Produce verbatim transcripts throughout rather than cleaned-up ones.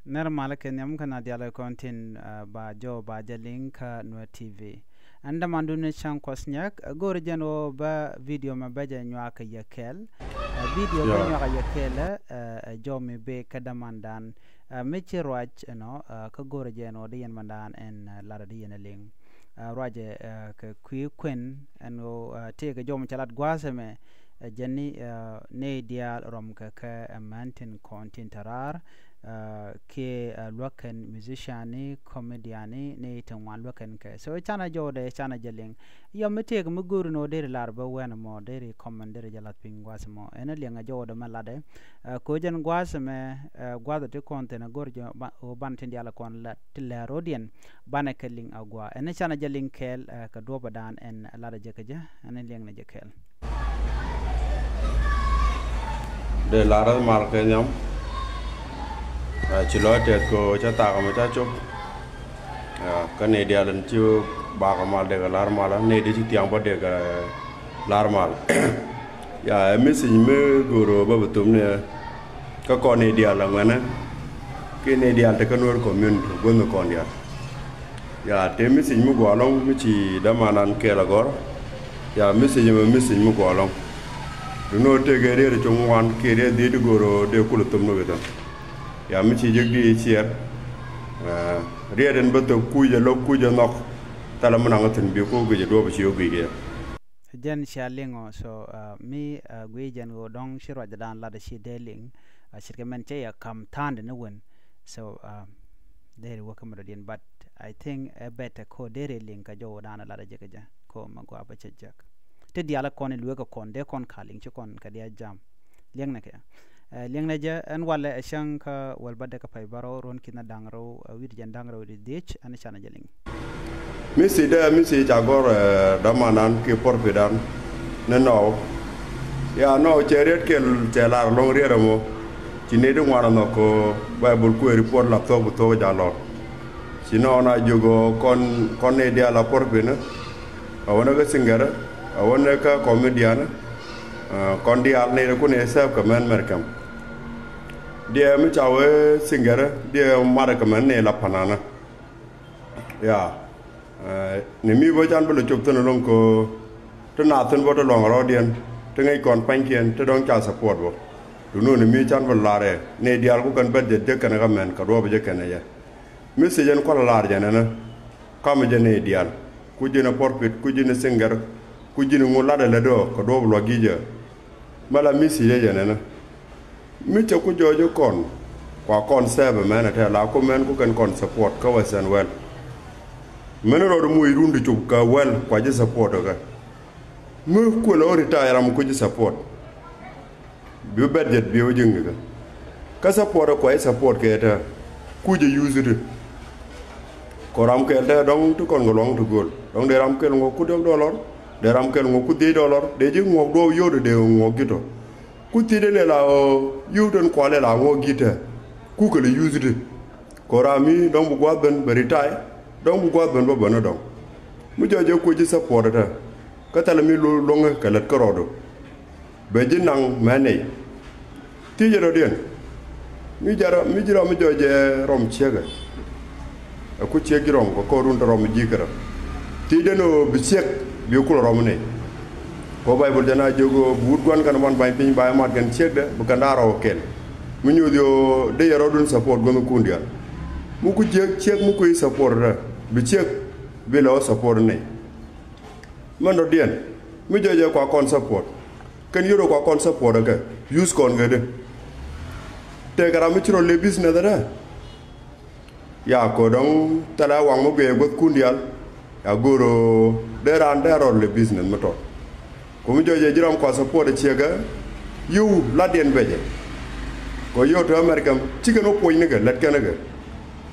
Nɛr malä kɛ nhiam kä na dialɛ kɔn tin, ah, ba jɔw ba jɛ liŋ kä Nuer T V. Ɛn dämandun ni cäŋ kuɔth nyɛk, ah, go̱o̱rä jɛn ɣöö bä video mɛ bä jɛ nyuak kɛ yɛ kɛɛl. Ah, video bä nyuak kɛ yɛ kɛɛl, ah, ah, jɔw mi bee kä dämandan. Ah, mi ci ruac ɛnɔ, ah, kä go̱o̱rä jɛn ɣöö di yɛn mandan ɛn, ah, latdä di yɛn ɛ liŋ. Ah, ruacɛ, ah, kɛ kui̱ kuën ɛn ɣöö, ah, tëëkɛ jɔw mi cɛ lat gua̱a̱th ɛmɛ, ah, jɛn ni, ah, nɛy diaal rɔm kɛ kɛ, ah, män tin kɔn tin te raar, ah, kiɛ, ah, luäk kɛn musician ni, comedian ni, nɛy ti ŋuan luäk kɛn kɛ. So canɛ jɔwdɛ canɛ jɛ liŋ. Yɔ mi tëëkɛ mi go̱o̱ri ni ɣöö deri lar bä wɛn ɛmɔ deri comment deri jɛ lath piny gua̱a̱th ɛmɔ. Ɛn ɛ liɛŋ ɛ jɔwdɛ mɛ latdɛ. Ah, ko̱ jɛn gua̱a̱th ɛmɛ, ah, gua̱a̱th ɛ ti kɔn thi̱n ɛ go̱r jɛ ba, ɣöö banɛ tin diaal ɛ kɔn la ti lɛr ro̱diɛn. Banɛ kɛ liŋ agua. Ɛn canɛ jɛ liŋ kɛɛl, eh, kɛ duɔpɛ dan ɛn latdä jɛ kɛ jɛ. Ɛn liɛŋ ni jɛ kɛɛl. Dee lar mal kɛ nhiam. Ah, ci lɔ tɛth kɛ cä thak mɛ cä cop. Ah, kä ni dial ɛn ci bakɛ mal dee kɛ lar mal, ni di ci thiaŋ bä dee kɛ lar mal. Ya, ɛ message mi go̱o̱r bä bɛ thom ni kä kɔn ni dial ɛ ŋuɛnɛ. Ki ni dial te kä Nuer community guänh kɔn dial. Ya, te message mi gɔaa ɛlɔ̱ŋ mi ci dämanan kɛɛl agɔr. Ya, message mɛ message mi gɔaa ɛlɔ̱ŋ. Duŋni ɣöö tëëkɛ riet cop ŋuan kiɛ riet dhiec ti go̱o̱r ɣöö dee kulɛ thom ni wi̱i̱ thi̱n. Ya, mi ci jek di ciɛɛr. Eh, riet in bä thok kuc ɛ lo̱k kuc ɛ nhɔk. Thilɛ mi naŋ thi̱n bi ku guic ɛ duɔ̱ɔ̱p ci ɣä guic kɛ. Jɛn cia liŋ ɔ, so, uh, mi, uh, guic jɛn ɣöö dɔ̱ŋ ci ruacdan latdä ci dee liŋ, uh, ce̱tkɛ mɛn cä yɛ ka̱m tha̱a̱ŋdɛ ni wen. So, um, deri wä kä mi dɔ̱diɛn, but I think ɛ better ko deri liŋ kä jɔw dan latdä jɛ kä jɛ ko mɛ gua bä cɛ jek. Ti dialɛ kɔn in luekä kɔn dee kɔn ka liŋ ci kɔn kɛ dia jam. Liɛŋnɛ kɛ. Eh, liɛŋnɛ jɛ ɛn walɛ ɛ cäŋ kä wäl bädɛ kä pay bärɔw ruɔ̱n ki̱n da̱ŋ rɛw, eh, wi̱cdɛ jɛn da̱ŋ rɛw wi̱cdɛ dhiec ɛn canɛ jɛ liŋ. Message dɛ, message ca gɔr, eh, dämanan kiɛ purpit dan ni nɔw. Ya, nɔw cɛ riet kɛl cɛ lar lɔŋ riet ɛmɔ. Ci ni di ŋuan ɛnhɔk kɛ Bible kuɛ report la thok bi thok ja lɔr. Ci nɔw na jiök ɣöö kɔn, kɔn ni diaal a purpit ni. A wänɛ kä singer, a wänɛ kä comedian, eh, kɔn diaal ni di kun ɛ sɛp kɛ mɛn mɛr kɛm. Diɛ mi ca wee singer, diɛ marɛ kɛ mɛn ni la pananä. Ya. Eh, ni mi bä can bä lɛ cop thi̱n ɛlɔ̱ŋ kɛ ti naath thi̱n bä ti luaŋ rɔɔdiɛn, ti ŋäc kɔn pa̱nykiɛn, ti dɔ̱ŋ ca support bä. Duŋni ni mi can bä lar ɛ, ni diaal ku kɛn bä jɛ jek kɛn kä mɛn, kɛ duɔ̱ɔ̱p jɛ kɛn ɛ yɛ. Message ɛn kualɛ lar jɛ nɛnɛ, kamɛ jɛ ni diaal. Ku ji̱n ɛ purpit, ku ji̱n ɛ singer, ku ji̱n ɛ ŋu latdɛ lät ɔ, kɛ duɔ̱ɔ̱p luak ji̱ jɛ. Mɛ la message jɛ nɛnɛ. Mi cɛ ku jɔɔc kɔn, kua kɔn sɛɛp mɛn ɛ tɛl a ku mɛn ku kɛn kɔn support kä Western World. Mɛn rɔɔd muc run ti cop kä World kua ji̱ support kɛ. Mi kuël ɔ retire ram ku ji̱ support. Bi budget bi wä ji̱ ŋi̱kä. Kä support kua ji̱ support kɛ tɛ. Ku jɛ use ti. Kɔ ram kɛl tɛ dɔ̱ŋ ti kɔn kɛ luɔ̱ŋ ti gööl. Dɔ̱ŋ dee ram kɛl ŋuɔk ku diɔ̱k dollar. Dee ram kɛl ŋuɔk ku dhiec dollar. Dee ji̱ ŋuɔk duɔ̱ɔ̱p yio̱w dee ŋuɔk ji̱ tɔ. Ku thiecdɛ lɛ la ɣöö yio̱w tin kualɛ la ŋuɔk ji̱ tɛ. Ku kɛ lɛ use ti. Kɔ ram mi dɔ̱ŋ bi gua̱a̱th ben bɛ retire. Dɔ̱ŋ bi gua̱a̱th ben bä ben ni dɔ̱ŋ. Mi jɔɔc jɛ kuec ji̱ support tɛ. Kä thilɛ mi luɔ̱ŋ kɛ lät kärɔɔdu. Bɛ ji̱ naŋ mɛ nɛy. Thiecɛ rɔ̱diɛn. Mi ji̱ rɔm, mi ji̱ rɔm mi jɔɔc jɛ rɔm ciekɛ. Ɛ ku ciek ji̱ rɔm kɛ kɔr run te rɔm mi ji̱ kɛ rɔm. Thiecdɛ ni ɣöö bi ciek bi kulɛ rɔm nɛy. Kɛ ɣöö Baibol jɛn a jiök ɣöö bi wut gua̱n kɛn wan ba̱ny piny ba ɛ mat kɛn ciekdɛ bi kɛn da̱a̱ rɔw kɛl. Mi nyuuth ɣöö dee yɛ rɔɔdun support guäthkun diaal. Mi ku jiek ciek mi ku i̱ support rɛ bi ciek bi lɛ ɣöö support nɛy. Mɛn dɔ̱diɛn mi jɔɔc jɛ kua kɔn support. Kɛn yio̱w kua kɔn support ɛ kɛ use kɔn kɛ di. Tëëkɛ ram mi ci rɔ lɛ business ɛ dee. Ya ko̱dɔ̱ŋ thilɛ waŋ mi guiɛ guäthkun diaal. Ya go̱o̱r ɣöö dee raan dee rɔ lɛ business mi tɔt. Ku mi jɔɔc jɛ ji̱ ram kua support ɛ ciekɛ. Yio̱w latdiɛn bɛ jɛ. Kɔ yio̱w te America cikɛn wä puɔ̱ny nikɛ lät kɛn kɛ.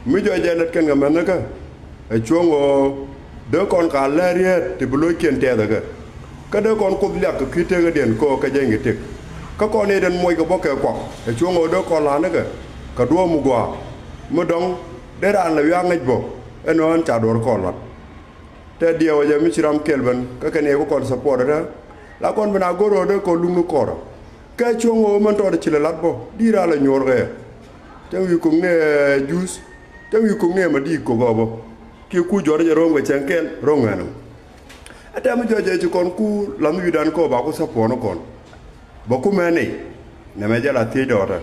Mi jɔɔc jɛ lät kɛn kɛ mɛn nikɛ. Ɛ cuɔ̱ŋ ɣöö dee kɔn ka lɛr yɛɛt ti bi lo̱ckiɛn tɛɛth ɛ kɛ. Kä dee kɔn Kuoth liak kɛ kui̱ tekädiɛn kɛ ɣöö kɛ jɛ ŋi̱ tëk. Kä kɔn ëëdɛn muɔckɛ bä kɛ kuak ɛ cuɔ̱ŋ ɣöö dee kɔn la̱r nikɛ kɛ duɔ̱ɔ̱p mi gɔaa. Mi dɔ̱ŋ dee raan lɛ wiak ŋäc bä ɛn ɣöö ɛn ca duɔ̱ɔ̱r kɔn la̱t. Tɛ diɛw ɛ jɛ mi ci ram kɛl ben kä kɛn ëë ku kɔn support ɛ tɛ. La kɔn ben a go̱r ɣöö dee kɔn luk ni kɔrä. Kɛ cuɔ̱ŋ ɣöö mɛn tɔɔt ɛ ci lɛ la̱t bä di̱i̱t raan lɛ nyuɔ̱ɔ̱r kɛ yɛ. Cäŋ wi̱i̱ ko̱ŋ ni ɛ juus. Cäŋ wi̱i̱ ko̱ŋ ni ɛ ma di̱i̱k ko̱k ɔ bä. Kiɛ ku jɔr jɛ ro̱ŋ kɛ cɛŋ kɛl ro̱ŋ ɛn ɔ. Ɛ tɛm jɔc ɛ ci kɔn ku la̱th wi̱i̱dan kɔ ba ku support ni kɔn. Bä ku mɛn ni nɛmɛ jɛ la thiec dɔɔtɛ.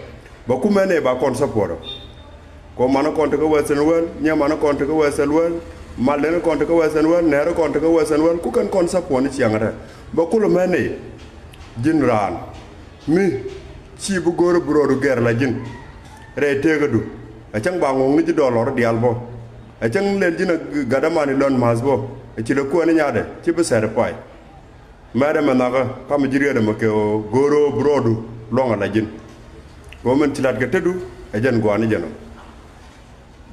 Bä ku mɛn ni ba kɔn support ɔ. Kɔ man kɔn tekä Western World, nyɛ man kɔn tekä Western World, mal den kɔn tekä Western World, nɛɛr kɔn tekä Western World, ku kɛn kɔn support ni ciaŋ tɛ. Bä ku lɛ mɛn ni ji̱n raan mi ci bi go̱o̱r bi rɔɔdu gɛr la ji̱n. Rɛy teekädu ɛ cäŋ ba ŋo̱o̱ŋ ni ji̱ dɔɔlɔr diaal bä. Ɛ cäŋ lɛl ji̱n a gat amani lɔn ma̱th bä. Ɛ ci lɛ kuäär ni nyaatdɛ ci bi sɛt pay. Mɛɛt ɛmɛ nhɔakä kamɛ ji̱ riet ɛmɛ kɛ ɣöö go̱o̱r ɣöö bi rɔɔdu luɔ̱ŋ ala ji̱n. Kɛ ɣöö min ci la̱t kɛ tetdu ɛ jɛn gua̱a̱r ni jɛn ɔ.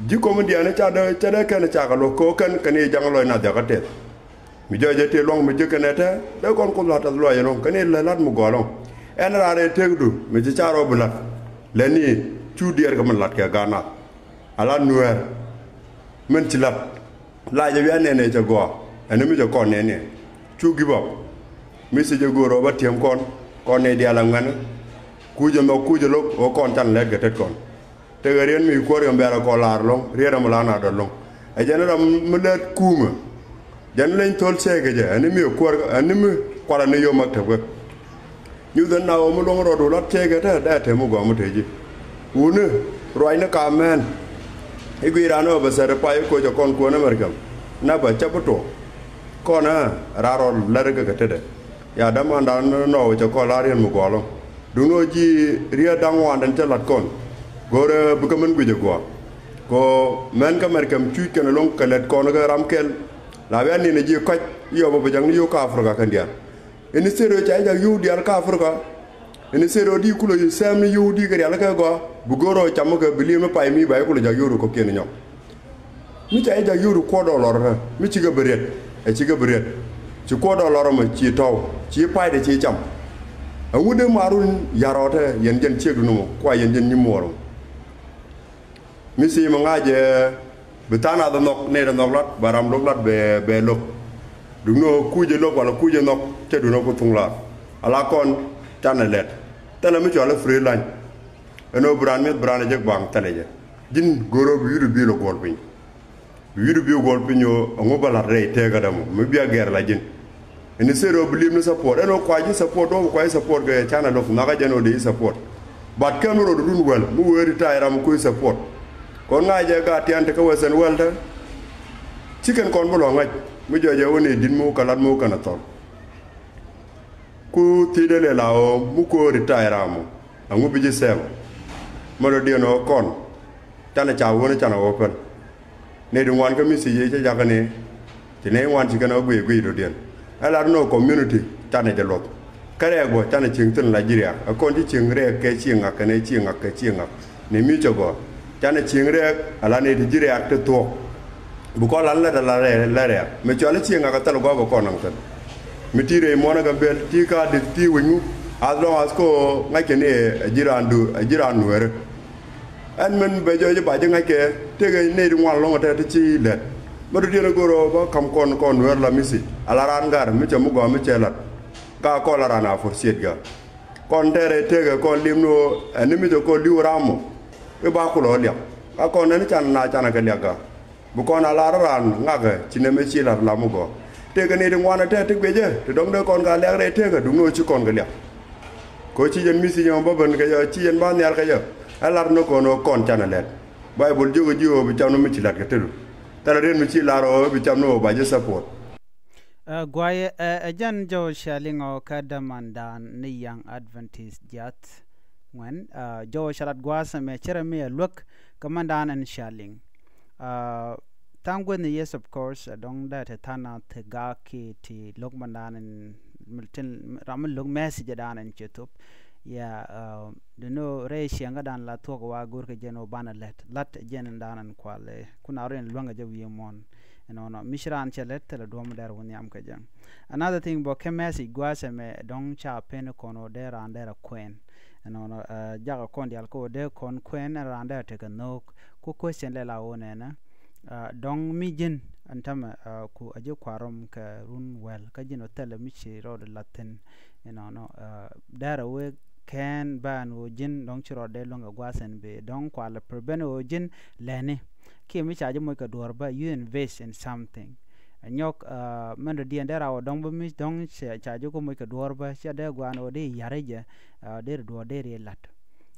Ji̱ kɔmidian ca dee ca dee kɛn ca kɛ luɔ̱k kɛ ɣöö kɛn kɛn i̱ ja̱ŋ lɔc na dhiakä tɛth. Mi jɔc jɛ tëë luɔ̱ŋ mi ji̱ kɛn ɛ tɛth dee kɔn kuoth la̱t tɛth luɔc ɛnɔ kɛn i̱ lɛ la̱t mi gɔɔl ɔ. Ɛn raar ɛ tëkdu mi ci ca rɔ bi la̱t lɛni cu diɛɛr kɛ min la̱t kɛ gaat nath. Ala nuɛɛr min ci la̱t. La jɛ wiaa nɛn ɛ cɛ gɔaa ɛn mi cɛ kɔn nɛn ɛ cu give up. Mi ci jɛ go̱o̱r ɔ bä tiɛm kɔn kɔn nɛy diaal a ŋuɛ̈ni. Kucɛ nhɔk kucɛ lo̱k ɣöö kɔn can lɛt kɛ tet kɔn. Tekɛ riet mi kuäär kɛ bɛ̈ɛ̈r ɛ kɔn laar lo̱ŋ riet ɛ mi la na dɔ̱t lo̱ŋ. Ɛ jɛn ram mi lɛt kuumɛ. Jɛn leny thol cɛɛkɛ jɛ ɛn mi kuäär ɛn mi kualɛ ni yom mak tɛpkɛ. Nyuth ɛn na ɣöö mi luɔ̱ŋ rɔɔdu lat cɛɛkɛ tɛ dee tɛm mi gɔaa mi te ji̱. Wuni ruacni ka mɛn. I̱ guic raan ɣöö bɛ sɛt pay i̱ koc ɛ kɔn kuäär ni mɛrkɛm. Na bɛ cä bi tuɔɔk kɔn ɛ raar rɔ lɛr kɛ kɛ tetdɛ. Ya dämandan nɔɔk cɛ kɔn la riet mi gɔaa lo̱ŋ. Duŋni ɣöö ji̱ riet da̱ŋ waandɛn cä la̱t kɔn. Go̱rɛ bikɛ mɛn guic ɛ gɔaa. Kɛ ɣöö mɛn kä mɛrkɛm cuc kɛn ɛ lo̱ŋ kɛ lɛt kɔn kɛ ram kɛl. La bia nin ɛ ji̱ kɔc i̱ ɣöö bɛ bɛ ja̱ŋni yio̱w kä Africa kɛn diaal. Ini sero ca jak yio̱w diaal kä Africa. Ini sero di kulɛ yi sɛm ni yio̱w di kɛ rial kɛ gɔaa bi go̱o̱r ɔ cam kɛ bi li̱em ni pay mi ba yi kulɛ jak yio̱w ri kɔ̱kiɛn nyɔk. Mi ca yi jak yio̱w ri kuɔt dɔlɔr mi cikɛ bi riet. Ɛ cikɛ bi riet. Ci kuɔt dɔlɔr mɛ ci tɔw ci pay de ci cam. Ɛŋu dee marun yarɔɔtɛ yɛn jɛn ciekdu ni mɔ kua yɛn jɛn nyimuɔɔr mɔ. Mi si mi ŋa̱c ɛ bi tha̱a̱ŋ nath nhɔk nɛy ti nhɔk lat ba ram lo̱k lat bɛ bɛ lo̱k. Duŋni ɣöö kucɛ lo̱k wala kucɛ nhɔk cɛ duŋni ɣöö ku thuŋ laar. Ala kɔn canɛ lɛt thilɛ mi cɔal i̱ free lunch. Ɛn ɣöö bi raan mi̱eth bi raan ɛ jek baŋ thilɛ jɛ. Ji̱n go̱o̱r ɣöö bi wi̱cdu bi lɔ guɔ̱ɔ̱r piny. Bi wi̱cdu bi guɔ̱ɔ̱r piny ɣöö ɛŋu bä la̱t rɛy teekädɛ mɔ mi bia gɛr la ji̱n. Ini sero bi li̱em ni support ɛn ɣöö kua ji̱ support duɔ̱ɔ̱p kua ji̱ support kɛ canɛ lo̱k nhɔakä jɛn ɣöö dee ji̱ support. But kɛn mi rot run wäl mi wee retire ram kui̱ support. Kɔn ŋa̱c jɛ gaat tian ti kä Western World tɛ. Ci kɛn kɔn bi lɔ ŋa̱c mi jɔc jɛ wä ni di̱t mi wä kɛ lat mi wä kɛn a thɔl. Ku thiecdɛ lɛ la ɣöö mi kuäär retire ram mɔ ɛŋu bi ji̱ sɛm. Mi rot diɛn ɣöö kɔn canɛ ca wä ni canɛ wä pɛl. Nɛy ti ŋuan kä mi thiec cä jakä ni ci nɛy ŋuan ci kɛn ɛ guic guic dɔ̱diɛn. Ɛ lat ni ɣöö community canɛ jɛ luɔth. Kä rɛɛk bä canɛ cieŋ thi̱n la ji̱ riaak ɛ kɔn ci cieŋ rɛɛk kɛ cieŋ ŋak kɛnɛ cieŋ ŋak kɛ cieŋ ŋak. Ni mi cɛ gɔaa canɛ cieŋ rɛɛk ala nɛy ti ji̱ riaak ti thuɔ̱k. Bi kɔn lan lät ala rɛɛk lät rɛɛk mi cɔal i̱ cieŋ ŋak ɛ thil gɔaa bɛ kɔn naŋ thi̱n. Mi ti rɛy muɔ̱ɔ̱n ɛ kɛ bel ti ka di̱th ti wec ŋu. As long as ko ŋa̱ckɛ ni ɛ ji̱ raan duur ɛ ji̱ raan nueeri. Ɛn min bɛ jɔc i̱ ba ji̱ ŋa̱ckɛ tëkɛ nɛy ti ŋuan lɔ̱ŋ ɛ tɛt ti ci lɛt. Bä dɔ̱diɛn ɛ go̱r ɔ bä ka̱m kɔn kɔn nueer la mi thiec ala raan ga̱r mi cɛ mi gɔaa mi cɛ la̱t. Ka kɔn la raan a for ciet ga̱. Kɔn tɛrɛ tëkɛ kɔn li̱em ni ɣöö ɛn ni mi cɛ kɔn li̱w ram mɔ. I̱ ba kulɛ ɣä liak ka kɔn ɛn can na canɛ kɛ liak ga̱. Bi kɔn a lar raan ŋakɛ ci nɛmɛ ci lar lam mi gɔaa. Tëkɛ ni ti ŋuan ɛ tɛt ti guiecɛ ti dɔ̱ŋ dee kɔn ka liak rɛy tëkɛ duŋni ɣöö ci kɔn kɛ liak. Kɛ ɣöö ci yɛn mi thiec ɛmɔ bä ben kɛ yɛ ci yɛn ba nhial kɛ yɛ. Ɛ lar ni kɔn ɣöö kɔn canɛ lɛt. Baibol jiök ɛ ji̱ ɣöö bi cam ni mi ci la̱t kɛ tetdu. Thilɛ riet mi ci lar ɣöö bi cam ni ɣöö ba ji̱ support. Ɛ guay ɛ ɛ jɛn jɔw cia liŋ ɔ kä dämandan ni Young Adventist jiath ŋuɛn. Ɛ jɔw cia lat gua̱a̱th ɛmɛ cärɛ mi ɛ luäk kä mandan ɛn cia liŋ. Ɛ tha̱a̱ŋ gueth ni yes of course ɛ dɔ̱ŋ dee te tha̱a̱ŋ na te gaak ki ti lo̱k mandan ɛn ram mi lo̱k message dan ɛn ci thop. Ya ɛ Duni ɣöö rɛy cieŋkädan la thuɔ̱k wa go̱rkɛ jɛn ɣöö banɛ lät la̱t jɛn in da̱a̱n in kual ɛ kun a rɔ in luäŋ kɛ jɛ wi̱i̱ muɔ̱ɔ̱n. Ɛnɔnɔ mi ci raan cɛ lät thilɛ duɔ̱ɔ̱m dɛr wä nhiam kɛ jɛ. Another thing bä kɛ message gua̱a̱th ɛmɛ dɔ̱ŋ ca pen kɔn ɣöö dee raan dɛr a kuɛɛn. Ɛnɔnɔ ɛ jakä kɔn diaal kä ɣöö dee kɔn kuɛɛn ɛn raan dɛr tekɛ nhöök. Ku question lɛ la ɣöö nɛnɛ ɛ dɔ̱ŋ mi ji̱n ɛn tämɛ ɛ ku a ji̱ kua̱r rɔm kɛ run wäl kä ji̱n ɔ thilɛ mi ci rɔɔdɛ la̱th thi̱n. Ɛnɔnɔ ɛ dɛr a wee kɛn bä ɛn ɣöö ji̱n dɔ̱ŋ ci rɔɔdɛ luäŋ kɛ gua̱a̱th ɛn bëë dɔ̱ŋ kualɛ prevent ɣöö ji̱n lɛni. Kiɛ mi ca ji̱ moc kɛ duɔ̱ɔ̱r bä, you invest in something. Ɛ nyɔk, mɛn dɔ̱diɛn dee raw dɔ̱ŋ bä mi dɔ̱ŋ ca ji̱ ku moc kɛ duɔ̱ɔ̱r bä, cia dee gua̱a̱n ɣöö dee yar jɛ, dee ri duɔ̱ɔ̱r dee ri lat.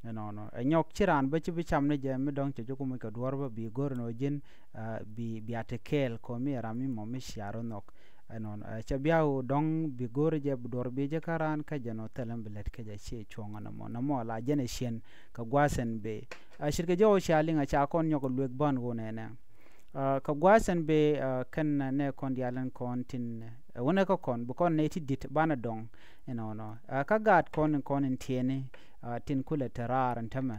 Ɛnɔnɔ ɛ nyɔk, ci raan bä ci bi cam ni jɛ mi dɔ̱ŋ ca ji̱ ku moc kɛ duɔ̱ɔ̱r bä, bi go̱r ɛn ɣöö ji̱n bi, bia te kɛɛl kɔ mi ɛ ram mi mɔ mi cia rɔ nhɔk. Ɛnɔnɔ ɛ cɛ bia ɣöö dɔ̱ŋ bi go̱r jɛ, bi duɔ̱ɔ̱r bi jɛ kä raan kä jɛ nɔ thilɛ mi bi lät kä jɛ, ciɛ cuɔ̱ŋ ɛn ɛmɔ, nɛmɔ la jɛn ɛ ciɛn kɛ gua̱a̱th ɛn bëë. Ɛ ce̱tkɛ jɔw cia liŋ, ɛ ca kɔn nyɔk luek bän ɣöö nɛnɛ. Ɛ kɛ gua̱a̱th ɛn bëë, ɛ kɛn nɛ kɔn diaal ɛn kɔn tin, ɛ wunɛ kä kɔn bi kɔn nɛ ti di̱t banɛ dɔ̱ŋ. Ɛnɔnɔ ɛ kä gaat kɔn in kɔn in tiɛni, ɛ tin kulɛ te raar ɛn tämɛ,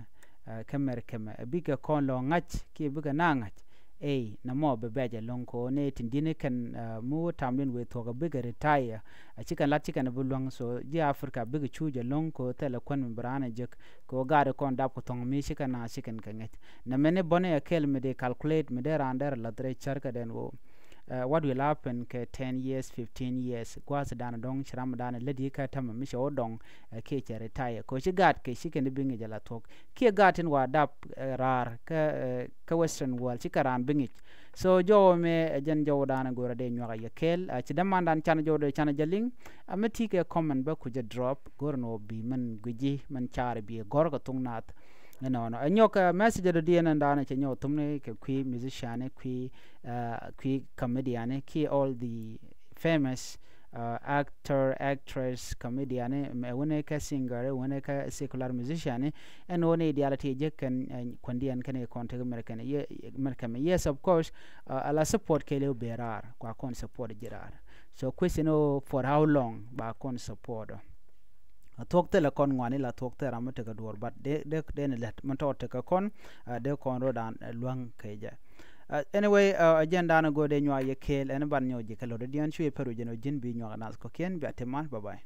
ɛ kä mɛr kɛmɛ ɛ bikɛ kɔn lɔ ŋa̱c kiɛ bikɛ na ŋa̱c. Ey, nɛmɔ bi bɛc ɛlɔ̱ŋ kɛ ɣöö nɛ tin di̱ni kɛn, ɛ mi wä tam din wëë thuɔ̱k ɛ bikɛ retire. Ɛ ci kɛn lat ci kɛn bi luäŋ, so ji̱ Africa bikɛ cuuc ɛlɔ̱ŋ kɛ ɣöö thilɛ kuän mi bi raan ɛ jek kɛ ɣöö gaat kɔn dap ku thɔ̱ŋ mi ci kɛn na ci kɛn kɛ ŋäc. Nɛ mɛni bäni ɛ kɛl mi dee calculate mi dee raan dee rɛ lath rɛy cär kädɛn ɣöö, ɛ, what will happen kɛ ten years, fifteen years, gua̱a̱th dan dɔ̱ŋ ci ram dan lät yi kä tämɛ mi cɛ wä dɔ̱ŋ, ɛ, kiɛ cɛ retire kɛ ɣöö ci gaat kɛ ci kɛn bi ŋi̱c ala thuɔ̱k. Kiɛ gaat tin wa dap, ɛ, raar kä, ɛ, kä western world ci kɛ raan bi ŋi̱c. So jɔw mɛ ɛ jɛn jɔw dan go̱rɛ dee nyuak a yɛ kɛɛl, ɛ, ci dämandan can jɔw dee can jɛ liŋ. Ɛ mi ti kɛ comment bä ku jɛ drop go̱rɛ nɔ bi mɛn guici mɛn car bi gɔr kɛ thuk nath. Ɛnɔnɔ ɛ nyɔk, ɛ, message dɔ̱diɛn ɛn dan cɛ nyɔk thumni kɛ kui̱ musician ni, kui̱, ɛ, kui̱ comedian ni, kiɛ all the famous, ɛ, actor, actress, comedian ni, ɛ wunɛ kä singer, ɛ wunɛ kä secular musician ni. Ɛn wunɛ diaal ti jek kɛn, ɛ, kuɛndiɛn kɛn kɔn tek American, ye, American. Yes, of course, ɛ, ala support kɛɛliw bee raar, kua kɔn support ji̱ raar. So question ɔ, for how long ba kɔn support ɔ? A thuɔ̱k thilɛ kɔn ŋuani la thuɔ̱k thilɛ ram mi tekɛ duɔ̱ɔ̱r, but dee, dee, dee ni lät mi tɔɔt tekɛ kɔn, ɛ, dee kɔn rɔ dan, ɛ, luäŋ kɛ jɛ. Ɛ, anyway, ɛ, ɛ jɛn dan go̱o̱r dee nyuak yɛ kɛɛl ɛn ban nyɔk ji̱ kɛ lo̱t diɛn cuɛ pɛr wi̱c ɛn ɔ ji̱n bi nyuak nath kɔ̱kiɛn bia ti mal. Bye bye.